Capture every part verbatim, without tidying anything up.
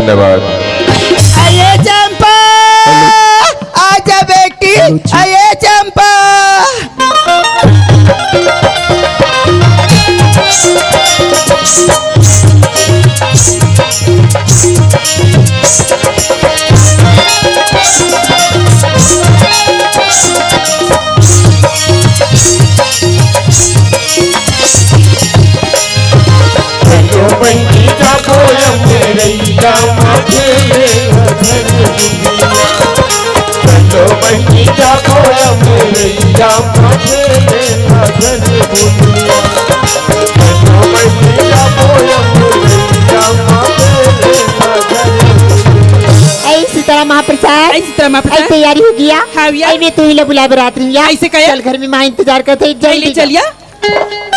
धन्यवाद। अये चंपा, आजा बेटी। अये चंपा। ऐ सीताराम महाप्रसाद, ऐ सीताराम महाप्रसाद। ऐ तैयारी हो गया? हाँ भैया। ऐ मैं तू ही ला बुलाए बर आत रही हूँ। ऐसे कहे? चल, घर में माँ इंतजार करत हे, जल्दी चलिया।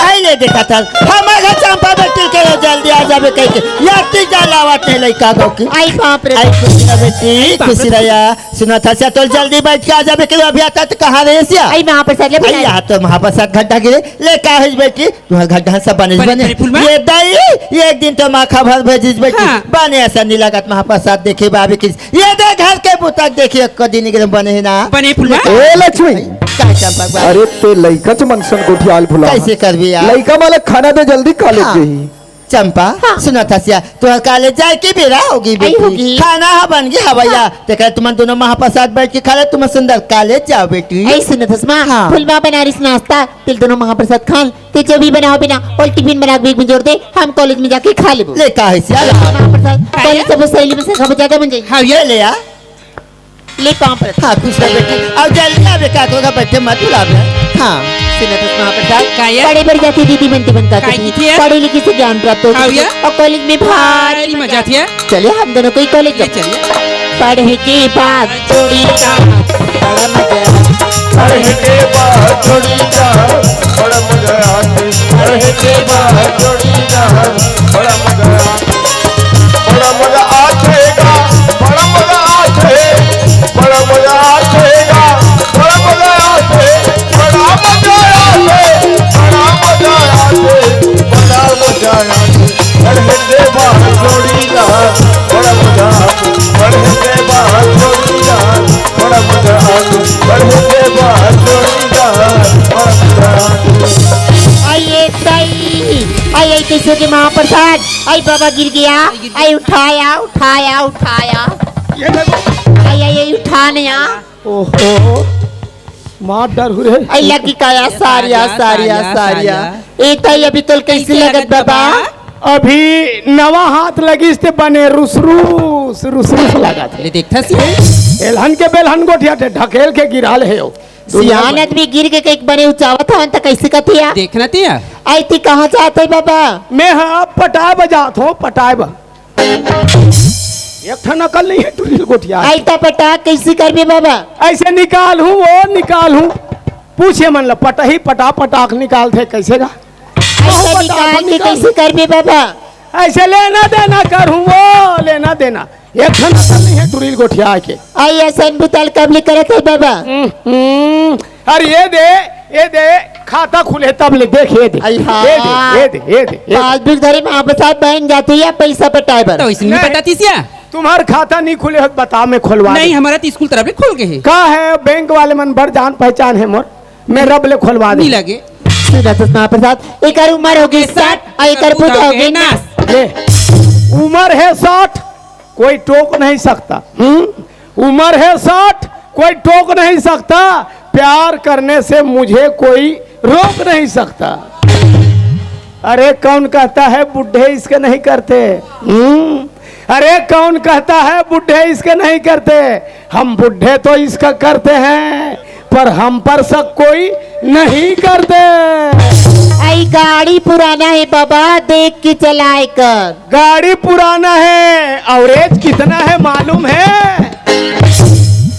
आइले देखा था, हमारे घर चंपा बेटी के लिए जल्दी आ जावे कह के, या तीजा लावत नहीं लइका गाँव की। आई बाप रे। आई खुशी रह बेटी, आई बाप रे। खुशी रह या। सुना था से तो जल्दी बैठ के आ जावे के, अभी आता तो कहाँ रहे सिया? आई महाप्रसाद ले आई बुलाए। यहाँ तो महाप्रसाद घंटा गिरे, ले का है बेटी? तुम्हारे घर ढांसा बने बने, बने। बने फूल में? ये दाई, ये एक दिन तो माखा भर भेजिस बेटी। हाँ। बने ऐसा नहीं लगत महाप्रसाद देखे बाबे की। ये दे घर के बुतक देखिए, एको दिन के बने है ना। बने फूल में? ए लक्ष्मी। का चंपा बा? अरे ते लइका च मनसन गोठियाल भुला। कैसे करबी यार? लइका माला खाना दे जल्दी, कॉलेज हाँ। जाही। चंपा, हाँ। सुना था सिया, तोहर कॉलेज जाए के बेरा होगी आई बेटी। होगी। खाना हा बन गई हवैया। हाँ। तेकर तुमन दोनों महाप्रसाद बैठ के खा ले, तुम सुंदर कॉलेज जाओ बेटी। ऐसे न धसमा, हाँ। फुलवा बनारस नाश्ता, तिल दोनों महाप्रसाद खान, ते जो भी बनाओ बिना, और टिफिन बना के बैग में जोड़ दे, हम कॉलेज में जाके खा लेबो। ले का है सिया? महाप्रसाद, कॉलेज जब सहेली में से खाबो ज्यादा बन जाएगी। हाँ, ये ले आ। ले पाँव पर। हाँ, खुश रह बेटी। अब जल्दी आवे, का को बैठे मत बुलावे। हाँ, सुनत हस महाप्रसाद। का ये? पढ़े बर जाती दीदी बनती बन का का की थी? किथे? पढ़े लिखे से ज्ञान प्राप्त हो हाँ, भैया। और कॉलेज में भारी भारी मजा मजा आती है। चलिए हम दोनों कोई कॉलेज ये जाओ। चलिए। पढ़े के बाद जोड़ी का बड़ा मजा। पढ़े के बाद जोड़ी का बड़ा मजा आते। पढ़े के बाद जोड़ी का बड़ा मजा आते। बड़ा मजा आतेगा, बड़ा मजा आते, बड़ा मजा आतेगा, बड़ा मजा आते, बड़ा मजा आते, बड़ा मजा आते, बड़ा मजा आते। पढ़े के बाद जोड़ी का बड़ा मजा आते, पढ़े के बाद जोड़ी का बड़ा मजा आते, पढ़े के बाद जोड़ी का बड़ा मजा आते। आइए ताई, आइए कैसे के महाप्रसाद। आई बाबा गिर गया। आई उठाया, उठाया, उठाया। ये देखो। आई, आई, आई उठाने आ। ओहो, मार डर हुए। आई लगी काया सारिया, सारिया, सारिया, सारिया। सारिया। ए ताई अभी तोल कैसे कैसे लगत लगत बाबा? बाबा? अभी नवा हाथ लगिस ते बने रुसरुस, रुसरुस लगत। ले देखता सी। एलहन के बेलहन गोठिया ते ढकेल के गिराल हे ओ। सियान आदमी गिर के कहीं बने उचावत हवन त कैसे कथिया? देखना तिया। आई ती कहाँ जात है बाबा? मैं हाँ पटाए बजात हूँ, पटाए बा। एक ठन अकल नहीं है टुरी ल गोठिया। आई त पटा कैसे करबे बाबा? ऐसे निकाल हूँ, वो निकाल हूँ। पूछे मन ल पटही पटा पटाख निकाल थे कैसे गा? ऐसे बहुत निकाल के निकाल। कैसे करबे बाबा? ऐसे लेना देना कर हूँ, वो लेना देना। एक ठन अकल नहीं है टुरी ल गोठिया के। आई ऐसन बुतल कब ले करत है बाबा? हम्म, हम्म। अरे ये दे, ये दे, खाता खुले तब ले देख, ये दे। आई हाँ। ये दे, ये दे, ये दे, ये दे। पासबुक धरे में आप साथ बैंक जाती है पैसा पटाए बर। तो इसने नहीं। पता तीसिया? तुम्हार खाता नहीं खुले हो, बता, मैं खोलवा नहीं, दे। हमारा तो स्कूल तरफ ले खुल गए है। का है, बैंक वाले मन बड़ जान पहचान है मोर, मैं रब ले खोलवा दे। नहीं लगे। सुना तो महाप्रसाद, एकर उम्र हो गई साठ, और एकर बुद्ध हो गई नास। ले, उम्र है साठ, कोई टोक नहीं सकता। हम्म? उम्र है साठ, कोई टोक नहीं सकता। प्यार करने से मुझे कोई रोक नहीं सकता। अरे कौन कहता है बूढ़े इसके नहीं करते? हम्म? अरे कौन कहता है बूढ़े इसके नहीं करते? हम बूढ़े तो इसका करते हैं, पर हम पर शक कोई नहीं करते। आई गाड़ी पुराना है बाबा, देख के चलाए कर। गाड़ी पुराना है, average कितना है मालूम है?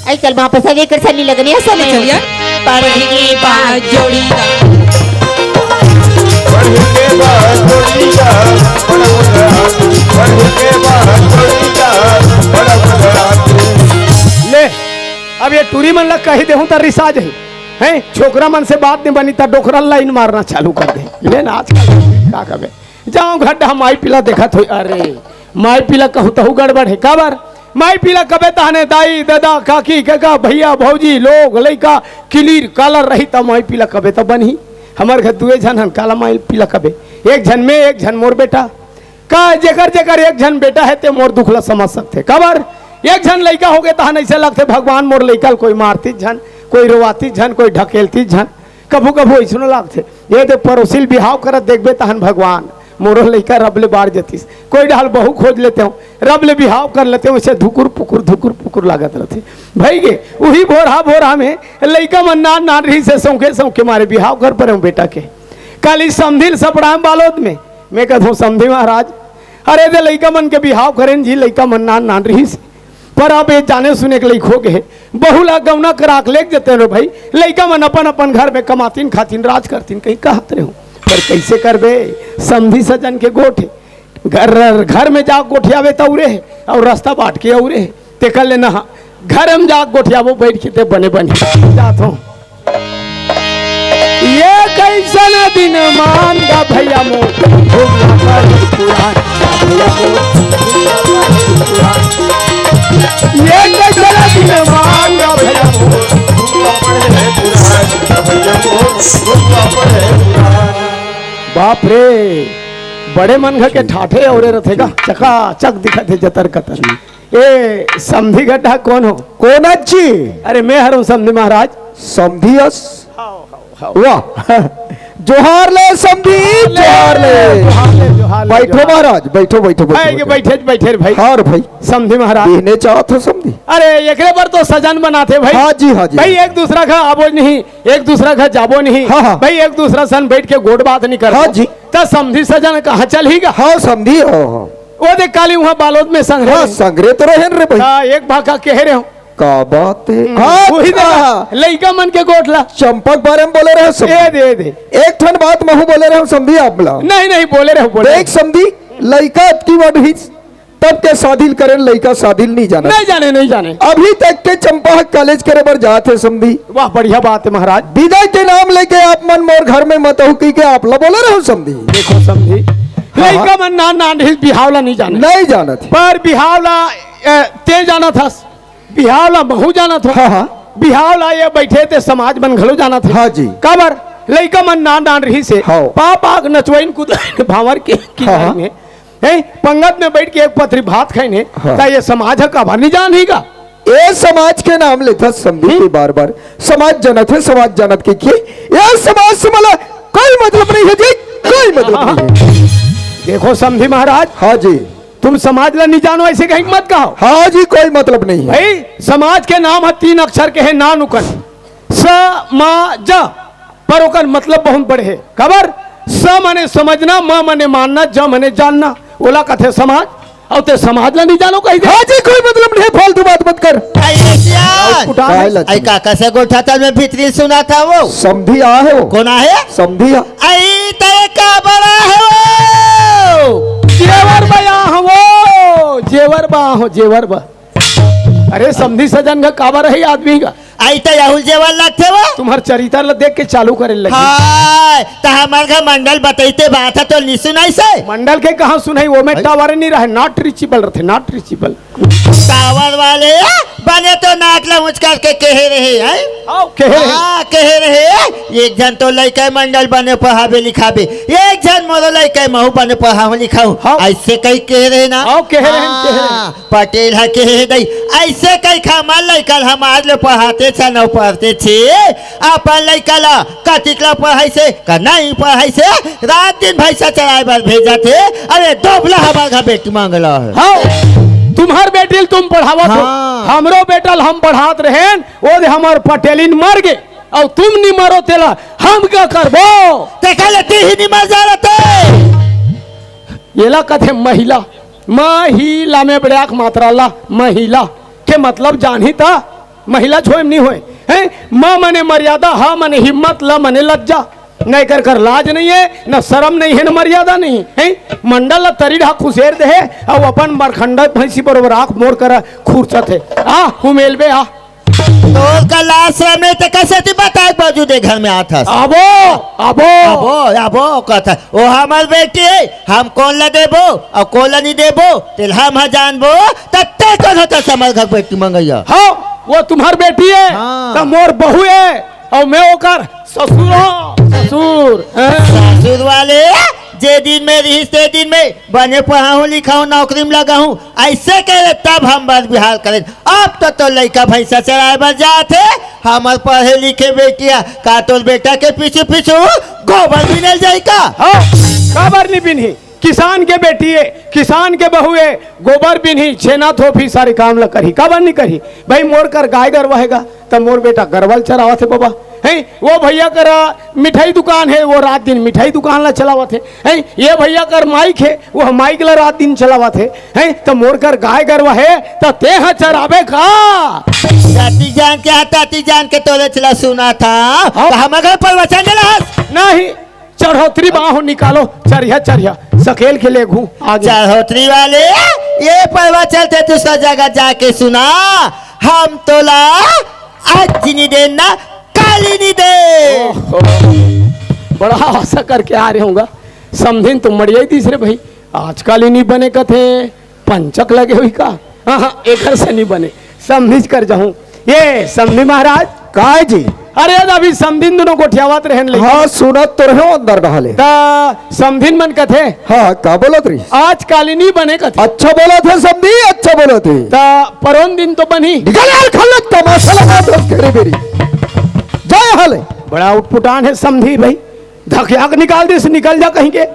आई चल वहाँ पर सगे कर सनी लगने है, सनी चलिए। पढ़ने के बाद जोड़ी का। पढ़ने के बाद जोड़ी का, बड़ा मजा आते। पढ़ने के बाद जोड़ी का, बड़ा मजा आते। ले, अब ये टूरी मन ला कही देहूं त रिसा जही। हैं? छोकरा मन से बात नहीं बनी त डोकरा लाइन मारना चालू कर दे। ले ना, आजकल का कबे? जाओ घर हम आई पिला देखत होई। अरे, माई पीला कहूँ तहु गड़बड़ हे। काबर? माई पीला कबे तहने दाई, ददा, काकी, कका, भैया, भौजी, लोग, लइका, किलीर, कालर रही त माई पीला कबे त बनही। हमर घर दुए झन हन, काला माई पीला कबे? एक झन में, एक झन मोर बेटा। का जेकर जेकर एक झन बेटा हे, ते मोर दुख ला समझ सकथे। काबर? एक झन लइका होगे तहन अइसे लगथे, भगवान मोर लइका ल कोई मारतिस झन, कोई रोवातिस झन, कोई ढकेलतिस झन। कभू कभू अइसनो लागथे, ये दे पड़ोसी ल बिहाव करत देखबे तहन भगवान मोरो लइका रब ले बाढ़ जतिस। कोई डहल बहू खोज लेते हो, रब ले बिहाव कर लेते हो, अइसे धुकुर पुकुर धुकुर पुकुर लागत रथे। भई गे, उही भोरहा भोरहा में लइका मन नान नान रहिस हे, सौंके सौंके मारे बिहाव कर परे हो बेटा के। काली समधी ल सपड़ाएंव बालोद में, में कथों समधी महाराज, अरे दे लइका मन के बिहाव करेन जी, लइका मन नान नान रहिस, पर अब ये जाने सुने के लइक हो गे, बहू ला गौना करा के लेग जते रे भई, लइका मन अपन अपन घर में कमातिन खातिन राज करतिन कहीं कहत रहे हो। पर कइसे करबे, समधी सजन के गोठ हे, घर, घर में जा गोठियाबे त अउरे हे, अउ रस्ता बाट के अउरे हे। तेकर ले ना, घर में जा गोठियाबो बइठ के ते बने बने। जात हो। ये कइसन दिन मान गा भैया मोर, भुला पड़े पुरान, भैया मोर, भुला पड़े पुरान। ये कइसन दिन मान गा भैया मोर, भुला पड़े पुरान, भैया मोर, भुला पड़े पुरान। बाप रे, बड़े मन घर के ठाठे अउरे रथे गा, चकाचक दिखत हे जतर कतर। ए, समधी गड्ढा कोन हो? कोन अस जी? अरे, मैं हरंव समधी महाराज। समधी अस? वाह। जोहार ले समधी, जोहार ले। जोहार ले, जोहार ले, बइठो जोहार। महाराज, बइठो, बइठो, बइठो, आए के बइठो। बइठे, बइठे रे भई। हाँ रे भई। समधी महाराज। बिहने चाहत हो समधी? अरे, एकरे बर तो सजन बनाथे भई। हाँ जी, हाँ जी। भई, एक दूसरा घर आबो नहीं, एक दूसरा घर जाबो नहीं। हाँ, हाँ। भई, एक दूसरा सन बइठ के गोठ बात नहीं करबो। हाँ जी। त समधी सजन कहाँ चलही गा? हाँ, समधी हो, हाँ। ओ दे काली उहाँ बालोद में संघरे हाँ, रहे। संघरे तो रहेन रे भई। हाँ, एक भाखा कहे रहे हो। का बात हे? हम्म, हाँ, उही दे हाँ। लइका मन के गोठ ला। चंपा के बारे में बोले रहे हो सब। ए दे, ए दे। एक ठन बात महूँ बोले रहे हो समधी आप ला। नहीं, नहीं, बोले रहे हो, बोले देख रहे हो। समधी, लइका अतकी बड़ रहिस, तब के शादी ल करेन, लइका शादी ल नहीं जाने। नहीं जाने, नहीं जाने। अभी तक के चंपा ह कॉलेज करे बर जात हे समधी। वाह, बढ़िया बात हे महाराज। बिदा के नाम लेके आप मन मोर घर में मत आहू कहिके आप ला बोले रहे हो समधी। देखो समधी, हाँ, लइका हाँ। मन नान नान रहिस, बिहाव ला नहीं जाने। नहीं जानत हे। पर बिहाव ला, ए, ते जानत हस, बिहाव ला महूँ जानत हो। हाँ, हाँ। बिहाव ला ये बइठे ते समाज मन घलो जानत हे। हाँ जी। काबर? लइका मन नान नान रहिस हे। हाँ। पाक पाक नचवाइन कुदाइन भांवर के हाँ, किनारे हाँ। में। हैं? पंगत में बइठ के एक पथरी भात खाइन हे। हाँ। त ये समाज ह काबर नहीं जानही गा? ए समाज के नाम लेथस समधी हम्म। के बार-बार। समाज जानत हे, समाज जानत हे कि ए समाज से मोला कोई मतलब नहीं हे जी, कोई मतलब हाँ, नहीं हे। देखो समधी महाराज, हाँ जी। तुम समाज ला नहीं जानो, अइसे कहीं मत कहो। हाँ जी, कोई मतलब नहीं हे। भई, समाज के नाम ह तीन अक्षर के हे, ना नुकन। स, म, ज। पर ओकर मतलब बहुत बड़े हे। काबर? स माने समझना, म माने मानना, ज माने जानना। ओला कथे समाज। अउ ते समाज ला नहीं जानो कही दे। हाँ जी, कोई मतलब नहीं हे, फालतू बात मत कर। अरे यार, कुटान। काय लक्ष्मी? अरे का, कइसे गोठा तल में भीतरी सुनात हे वो? समधी आ हे वो। कोन आ हे? समधी आ। अरे तेरे का बड़ा हे वो? जेवर बा आ हो वो, जेवर बा आ हो, जेवर बा। अरे समधी सजन का काबर हे आदमी का? अरे त यहू ल जेवर लगथे वो। तुम्हर चरित्र ला देख के चालू करे लगी। हाय, त हमर घर मंडल बतइते बात हे त नहीं सुनाइस हे। मंडल के कहाँ सुनही, वो में हाँ। टावर नहीं रहे, not reachable रथे, not reachable। टावर वाले बने तो नाक ला ऊंच करके कहे रहे, हैं? हाँ, कहे रहे। हाँ, कहे रहे। एक झन तो लइका मंडल बने पढ़ाबे लिखाबे, एक झन मोरो लइका महूँ बने पढ़ाहूँ लिखाहूँ। हाँ। अइसे कही कहे रहे ना? हाँ, कहे रहे, कहे रहे। हाँ। पटेल ह केहे दई, अइसे कहिके हमर लइका ल हमर ले पढ़ातेच हन अउ पढ़तेच हे। अपन लइका ल कतिक ल पढ़ाइस हे, का नहीं पढ़ाइस हे, रात दिन भैंसा चराए बर भेजत हे। अरे दोबला हमर घर बेटी मंगला हे। हाँ, तुम्हर बेटी ल तुम पढ़ावत हो, हाँ। हमरो बेटा ल हम पढ़ात रहेन, ओ दे हमर पटेलिन मर गे, अउ तुम नी मरो तेला हम का करबो? तेकर ले तिही नी मर जा रते। एला कथे महिला। महिला में बड़े आँख मात्रा ला, महिला के मतलब जानही त महिला छोए में नहीं होए, हैं? म मने मर्यादा, ह मने हिम्मत, ल मने लज्जा। नहीं कर कर लाज नहीं हे, न शरम नहीं हे, न मर्यादा नहीं हे, हैं? मंडल ल तरी ढा खुसेर दे हे, अउ अपन मरखंडा भैंसी बरोबर आँख मोड़ कर खुरचत हे। आ, हुमेलबे आ। तोर कला आश्रम में ते कैसे तू बता के बाजू दे घर में आथस? आबो, आबो। आबो, आबो, कहत हे, ओ हमर बेटी हे, हम कोन ला देबो, अउ कोन ला नहीं देबो, तेला हम ह जानबो, त ते कोन होथस हमर घर बेटी मंगइया? हाँ, वो तुम्हर बेटी हे, हाँ। त मोर बहू हे, अउ मैं ओकर ससुर हूँ। ससुर। हाँ। ससुर वाले, जे दिन में रहिस, ते दिन में बने पढ़ाहूँ, लिखाहूँ, नौकरी में लगाहूँ, ऐसे करे तब हम बर बिहार करें। अब तो, तो लइका भैंसा चराए बर जात हे, हमर पढ़े लिखे बेटिया, का तोर बेटा के पीछू पीछू गोबर बिनल जाई का? हाँ, काबर नहीं बिनही? किसान के बेटी हे, किसान के बहू हे, गोबर बिनही, छेना थोपही, सारे काम ला करही, काबर नहीं करही? भाई, मोर कर गाय गरवा हे गा, त मोर बेटा गरवा ल चरावत हे बाबा, हैं? वो भैया कर मिठाई दुकान हे, वो रात दिन मिठाई दुकान ला चलावत हे, हैं? ये भैया कर माइक हे, वो माइक ला रात दिन चलावत हे, हैं? त मोर कर गाय गरवा हे, त ते ह चराबे का? ताती जान के, हाँ, ताती जान के तोरे चला सुना था, हाँ। त हमर घर प्रवचन देला हस? नहीं। चढ़ोतरी बाहों निकालो, चरिया, चरिया, सकेल के लेगहूँ आगे। चढ़ोतरी वाले, ये परवा चलते दूसरा जगह जाके सुना, हम तोला आज नहीं देन ना, काली नहीं दे। ओहो, बड़ा आशा करके आ रहे होगा, समधिन तो मड़िया ही दिस रे भाई, आज काली नहीं बने कथे। पंचक लगे हुई का? हाँ, हाँ, एकर से नहीं बने, समझिच कर जाहूँ। ये समधी महाराज। काय जी? अरे, अभी समधिन दोनों गोठियावत रहेन लइका। हाँ, सुनत तो रहे अंदर डहले। त समधिन मन कथे। हाँ, का बोलत रही? आज काली नहीं बने कथे। अच्छा बोलत हे समधी, अच्छा बोलत हे। त परोन दिन तो बनी। निकल यार, खल्लत तमाशा लगा दस तेरे बेरी। जय हले। बड़ा उटपुटान हे समधी भाई, धकिया के निकाल दिस, निकल जा कहीं के।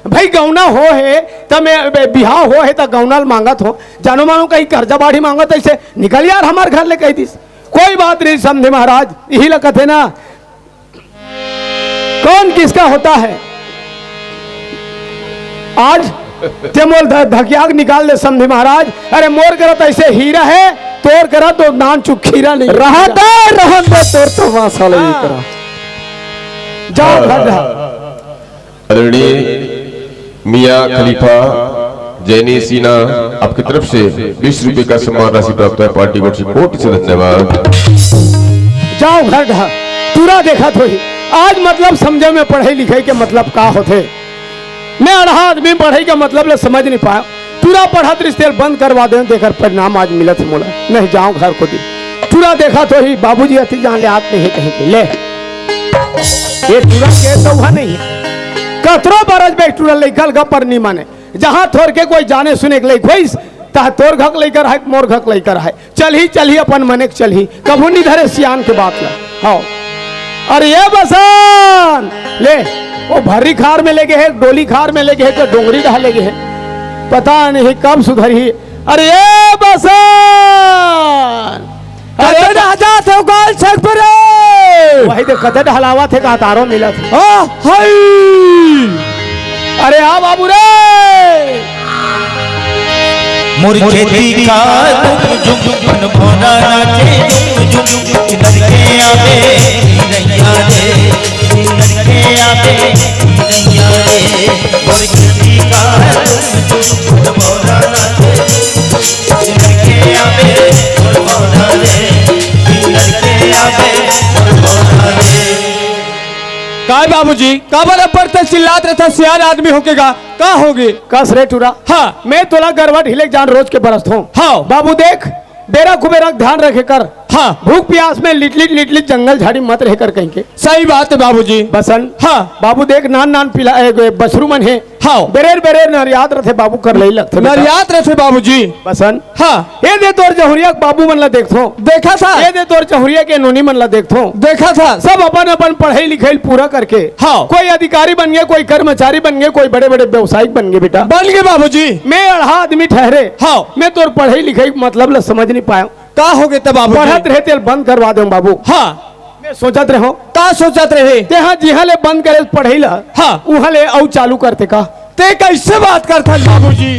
भाई, गौना हो हे, त मैं, बे-, बिहाव हो हे, त गौना ल मांगत हो। जानो मानो कहीं कर्जा बाढ़ी मांगत, ऐसे निकल यार, हमार घर ले कहि दिस। कोई बात नहीं, समधी महाराज, यही लगत हे ना, कौन किसका होता है। आज ते मोल ध-, धकिया के निकाल दे, समधी महाराज। अरे, मोर करत ऐसे हीरा हे, तोर करत तो नान चुक खीरा नहीं। रहन दे, रहन दे, तोर तो मासा ले हाँ। करा। जाओ घर जा। आदरणीय मियाँ खलीफा जैनी सीना, आपकी तरफ से बीस रुपए का सम्मान राशि प्राप्त है। पार्टी को कोटि से धन्यवाद। जाओ घर ढा, टूरा देखत होही। आज मतलब समझे में पढ़ाई लिखाई के मतलब का होथे। मैं अड़हा आदमी पढ़ाई का मतलब ले समझ नहीं पाया। टूरा पढ़त रिश्ते बंद करवा दे, देकर परिणाम आज मिलत हे मोला। नहीं जाओ घर कोती। टूरा देखत होही, बाबूजी अति जान ले आत नहीं कहीं के। ले। ये टूरा के तो हुआ नहीं है। कतरो बरस बे टूरा लइका ल गपर नहीं माने। जहाँ थोर के कोई जाने सुने के लइक होइस, तहाँ तोर घक लइका रहे, मोर घक लइका रहे। चलही, चलही, अपन मने के चलही। कभू नहीं धरे सियान के बात ला। हाँ। अरे ये बसन, ले, वो भर्री खार में लेगे हे, डोली खार में लेगे हे, तो डोंगरी डहा लेगे हे। पता नहीं कब सुधरही। अरे ये बसन, अरे कते डहा जात हे गाल छेक पे रे? वही देख, कते डहलावत हे, का तारो मिलत हे। आ, हई। अरे आ बाबू रे। मोर खेती का तुम जुम जुम, भोरा नाचे जुम जुम, लड़के आवे नैया रे, लड़के आवे नैया रे। मोर खेती का तुम जुम जुम, भोरा नाचे जुम जुम, लड़के आवे मोर भोरा रे, लड़के आवे मोर भोरा रे। काय बाबूजी, काबर अब्बड़ ते चिल्लात रहता, सियान आदमी होके गा, का होगे? कस रे टूरा। हाँ। मैं तोला गरवा ढीले जान रोज के बरसत हूँ। हाँ। बाबू देख, बेरा कुबेरा ध्यान रखे कर। हाँ। भूख प्यास में लिट लिट लिट लिट जंगल झाड़ी मत रहे कर कहीं के। सही बात है बाबूजी। बसन। हाँ। बाबू देख, नान नान पिला, ए, ए, बछरू मन हे। हाँ। बेरेर बेरेर नरियात रथे बाबू कर लई लगथे बेटा। नरियात रथे बाबूजी। बसन। हाँ। ए दे तोर जहुरिया के बाबू मन ला देखथो। देखा था। ए दे तोर जहुरिया के नोनी मन ला देखथो। देखा था। सब अपन अपन पढ़ाई लिखाई पूरा करके। हाँ। कोई अधिकारी बन गए, कोई कर्मचारी बन गए, कोई बड़े बड़े व्यवसायिक बन गए बेटा। बन गए बाबूजी। मैं अड़हा आदमी ठहरे। हाँ। मैं तोर पढ़ाई लिखाई मतलब ला समझ नहीं पाया। का होगे त बाबूजी? पढ़त रहे तेल बंद करवा दे बाबू। हाँ। मैं सोचत रहो। का सोचत रहे? ते हाँ जिहाँ ले बंद करे पढ़ाई ला। हाँ। उहाँ ले अउ चालू करते का? ते कैसे बात करथस बाबूजी?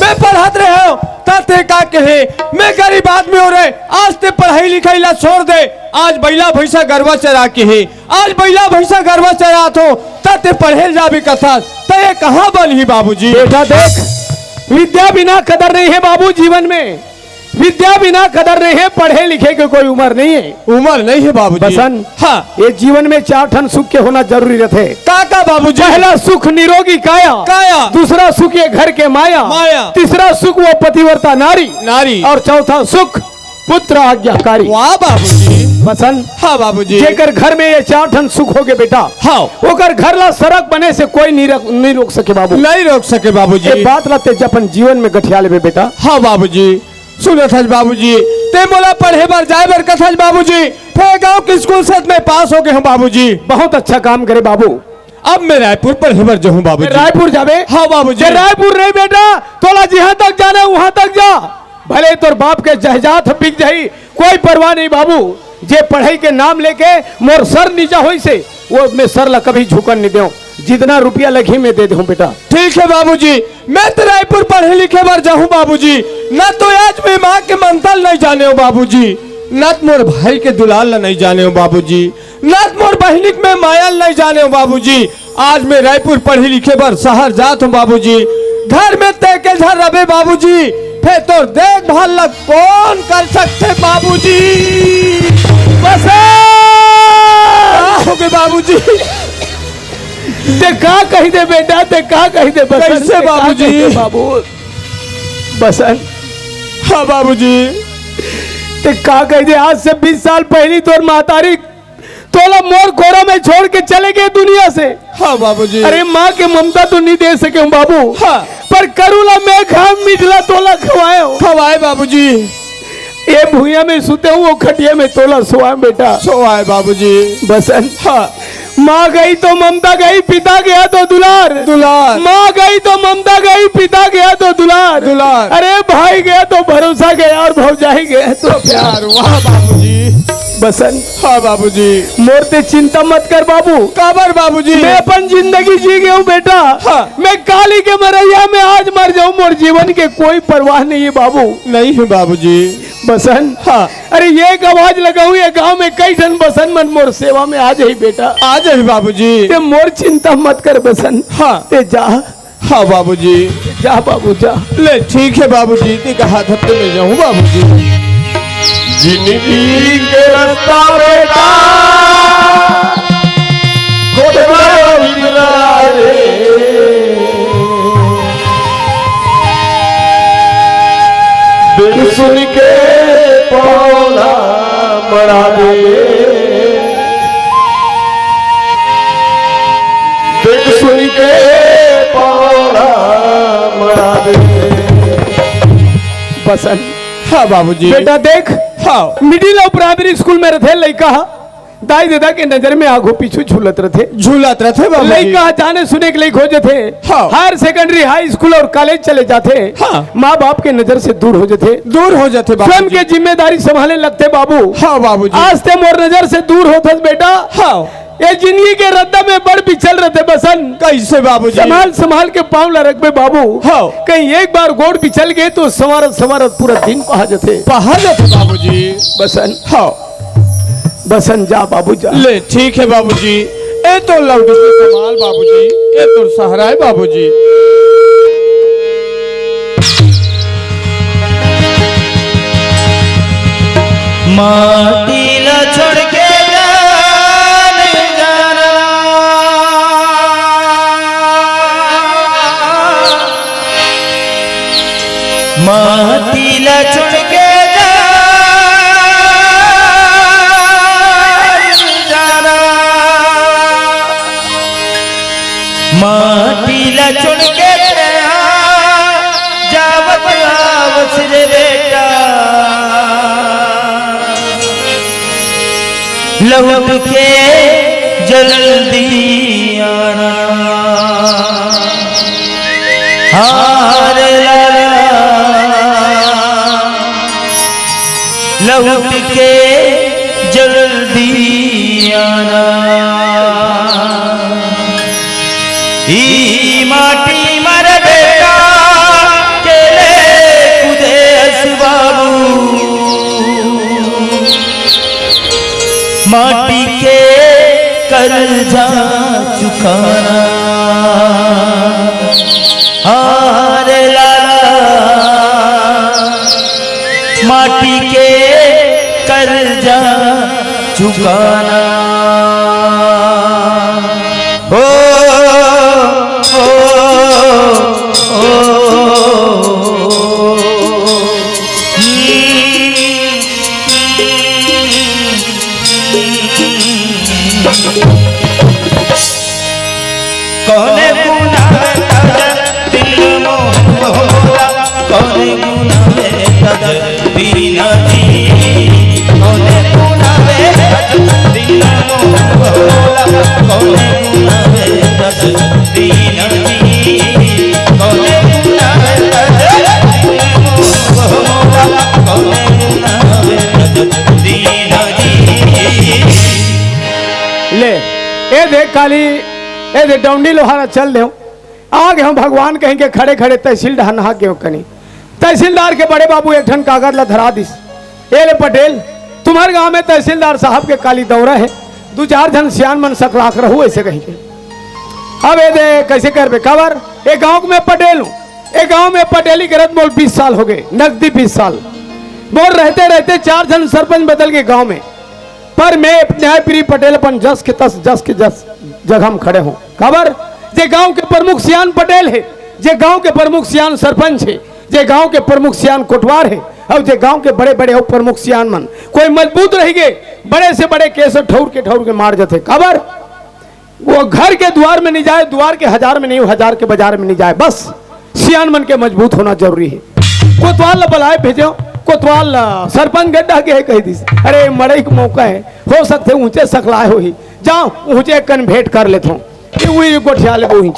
मैं पढ़त रहे हो, त ते का कहे? मैं गरीब आदमी हो रे, आज ते पढ़ाई लिखाई ला छोड़ दे। आज बैला भैंसा गरवा चरा के हे, आज बैला भैंसा गरवा चरात हो, त ते पढ़े जाबे कथस, त ये कहाँ बनही बाबूजी? बेटा देख, विद्या बिना कदर नहीं है बाबू जीवन में। विद्या बिना कदर नहीं है, पढ़े लिखे के कोई उम्र नहीं है। उम्र नहीं है बाबूजी। बसन, हाँ। ये जीवन में चार ठन सुख के होना जरूरी रथे। का का बाबूजी? पहला सुख निरोगी काया। काया। दूसरा सुख ये घर के माया। माया। तीसरा सुख वो पतिव्रता नारी। नारी। और चौथा सुख पुत्र आज्ञाकारी। वाह बाबूजी। बसन, हाँ बाबूजी। जेकर घर में ये चार ठन सुख होगे बेटा, हाँ। ओकर घर ला सरग बने से कोई नहीं रख, नहीं रोक सके बाबू। नहीं रोक सके बाबूजी। ये बात ला ते अपन जीवन में गठिया लेबे बेटा। हाँ बाबूजी। सुनत हस बाबूजी, ते मोला पढ़े बर जाए बर कथस बाबूजी, फेर गांव के स्कूल से मैं पास हो गए हूँ बाबूजी। बहुत अच्छा काम करे बाबू। अब मैं रायपुर पढ़े बर जाहूँ बाबूजी। रायपुर जाबे? हाँ बाबूजी। ते रायपुर नहीं बेटा, तोला जिहाँ तक जाना है वहाँ तक जा। भले तोर बाप के जायदाद बिक जाही, कोई परवाह नहीं बाबू। जे पढ़ाई के नाम लेके मोर सर नीचा होइसे, वो मैं सर ला कभी झुकन नहीं देव। जितना रुपया लगही मैं दे देहूँ बेटा। ठीक है बाबूजी, मैं तो रायपुर पढ़े लिखे बर जाहूँ बाबूजी। ना तो आज मैं माँ के ममता ल नहीं जाने हो बाबूजी, ना तो मोर भाई के दुलार ला नहीं जाने हो बाबूजी, ना तो मोर बहिनी के मैं माया ल नहीं जाने हो बाबूजी। आज मैं रायपुर पढ़े लिखे बर शहर जात हूँ बाबूजी। घर में ते के झन रबे बाबूजी, फेर तोर देखभाल ला कौन कर सकथे बाबूजी? बस का हो गे बाबूजी? ते का कहि दे बेटा, ते का कहि दे बसन, कैसे ते का बाबूजी? कहि दे बाबू? बसन। हाँ बाबूजी। ते का कहि दे, आज से बीस साल पहली तोर महतारी तोला मोर कोरा में छोड़ के चले गए दुनिया से। हाँ बाबूजी। अरे माँ के ममता तो नहीं दे सके हूँ बाबू। हाँ। पर करू ला मैं खाम, मीठ ला तोला खवाए हूँ। खवाए बाबूजी। ए भुइयां में सुते हूँ, वो खटिया में तोला सोवाए बेटा। सोवाए बाबूजी। बसन। हाँ। माँ गई तो ममता गई, पिता गया तो दुलार। दुलार। माँ गई तो ममता गई, पिता गया तो दुलार। दुलार। अरे भाई गया तो भरोसा गया और भौजाई गया तो प्यार। वाह बाबूजी। बसन। हाँ बाबूजी। मोर ते चिंता मत कर बाबू। काबर बाबूजी? मैं अपन जिंदगी जी गया हूँ बेटा। हाँ। मैं काली के मरैया में आज मर जाऊँ, मोर जीवन के कोई परवाह नहीं है बाबू। नहीं है बाबूजी। बसन। हाँ। अरे एक आवाज लगाऊँ, ये गांव में कई ठन बसन मन मोर सेवा में आ जाही बेटा। आ जाही बाबूजी। ते मोर चिंता मत कर बसन। हाँ। ते जा। हाँ बाबूजी। जा बाबू जा। ले ठीक है बाबूजी, ते कहा था ते मैं जाऊँ बाबूजी। जिंदगी के रास्ता बेटा, खोटवा बिगड़ा रे। देख सुन के पौला मरा दे। देख सुन के पौला मरा दे। बसन। हाँ बाबूजी। बेटा देख, हाँ। मिडिल और प्राइमरी स्कूल में रथे लइका ह, दाई ददा के नजर में आगू पीछू झूलत रथे। झूलत रथे बाबूजी। लइका ह जाने सुने के लइक हो जथे। हाँ। हायर सेकेंडरी, हाई स्कूल और कॉलेज चले जाथे। हाँ। माँ बाप के नजर से दूर हो जथे। दूर हो जथे बाबूजी। स्वयं के जिम्मेदारी संभाले लगथे बाबू। हाँ बाबूजी। आज ते मोर नजर से दूर होथस बेटा। हाँ। ये जिंदगी के रद्दा में बड़ बिछल रथे बसन। कैसे बाबूजी? संभाल संभाल के पाँव ला रखबे बाबू। हाँ। कहीं एक बार गोड़ बिछल गए तो संवारत संवारत पूरा दिन पहा जथे। पहा जथे बाबूजी। बसन। हाँ। बसन जा बाबू जा। ले ठीक है बाबूजी। ए तो लौट से संभाल बाबूजी। ए तो सहारा है बाबूजी। माटी ला छोड़ के जान जाना, माटी ला छोड़ के जान जाना, माटी ला छोड़ के जावत आवस रे बेटा, लौट के जल्दी आना। हार लाला, लौट के जल्दी आना। ई माटी मर बेटा के ले कुदेस बाबू, माटी के कर्जा चुकाना। हार लाला, पी के कर्जा चुकाना। ओ, ओ, ओ, कौन गुनाह कर दिल मोहला, कौन गुनाह कर दीना जी, कौन गुनाह कर दिल मोहला, कौन गुनाह कर दीना जी, कौन गुनाह कर दिल मोहला, कौन गुनाह कर दीना जी। ले, ए देख काली, ए देख डौंडी लोहारा चल देव। आ गे हों भगवान कहिके खड़े खड़े तहसील डहर नहा गे हों कनी। तहसीलदार के बड़े बाबू एक ठन कागज ला धरा दिस। ए ले पटेल, तुम्हर गांव में तहसीलदार साहब के काली दौरा हे, दू चार झन सियान मन सकलात रहू अइसे कहिके। अब ए दे कइसे करबे, काबर ए गांव में पटेल हों, ए गांव में पटेली करत मोर बीस साल हो गे, नकदी बीस साल। मोर रहते रहते चार झन सरपंच बदल गे गांव में, पर मैं न्यायप्रिय पटेल अपन जस के तस, जस के जस जगह में खड़े हों। काबर? जे गांव के प्रमुख सियान पटेल हे, जे गांव के प्रमुख सियान सरपंच हे, जे गांव के प्रमुख सियान कोटवार हे, अउ जे गांव के बड़े बड़े अउ प्रमुख सियान मन कोई मजबूत रहि गे, बड़े से बड़े केस ठउर के ठउर के मार जथे। काबर? वो घर के दुवार में नइ जाय, दुवार के हजार में नइ, हजार के बाजार में नइ जाय। बस सियान मन के मजबूत होना जरूरी हे। कोतवाल ला बलाय भेजेंव, कोतवाल ला सरपंच गड्ढा के हे कहि दिस, अरे मड़ई के मौका हे, हो सकथे ऊंचे सकलाय होही, जांव ऊंचे कन भेंट कर लेथंव। ये उही गोठिया लेबो ऊंचे।